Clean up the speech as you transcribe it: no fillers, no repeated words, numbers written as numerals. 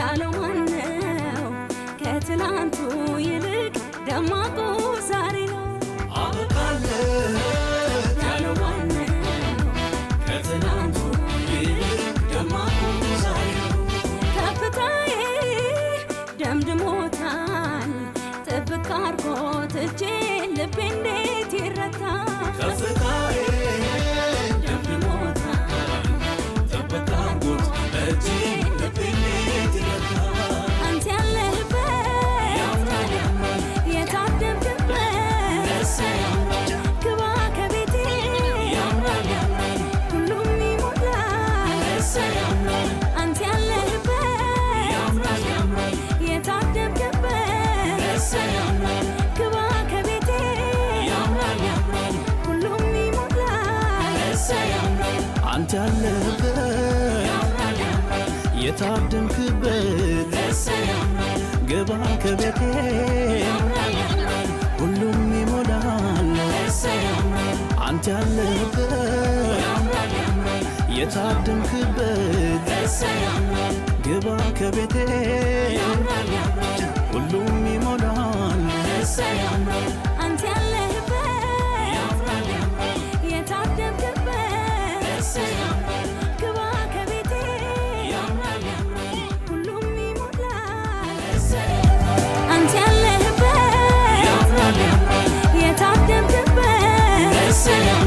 ያለው ማነው? ከትላንቱ ይልቅ ደማቁ ዛሬ ነው። አበቃለት ያለው ማነው? ከትናንቱ ይልቅ ደማቁ ዛሬ ነው። ከፍታዬ ደምድሞታል፣ ጥብቅ አርጎት እጄን ልቤ እንዴት ይረታል? ከፍታዬ ደምድሞታል፣ ጥብቅ አድርጎት እጄን ልቤ እንዴት ይረታል? አንተ ያለህበት ያምራል ያምራል የታደምክበት እሰይ ያምራል ግባ ከቤቴ ያምራል ያምራል ሁሉም ይሞላል። እሰይ ያምራል አንተ ያለህበት ያምራል ያምራል የታደምክበት እሰይ ያምራል ግባ ከቤቴ ያምራል ያምራል ሁሉም ይሞላል። እሰይ ያምራል አንተ ያለህበት ያምራል ያምራል የታደምክበት እሰይ ያምራል ግባ ከቤቴ ያምራል ያምራል ሁሉም ይሞላል። እሰይ ያምራል አንተ ያለህበት ያምራል ያምራል የታደምክበት እሰይ ያምራል ግባ ከቤቴ ያምራል ያምራል ሁሉም ይሞላል። እሰይ ያምራል አንተ ያለህበት ያምራል ያምራል የታደምክበት እሰይ ያምራል ግባ ከቤቴ ያምራል ያምራል ሁሉም ይሞላል። እሰይ ያምራል አንተ ያለህበት ያምራል ያምራል የታደምክበት እሰይ ያምራል።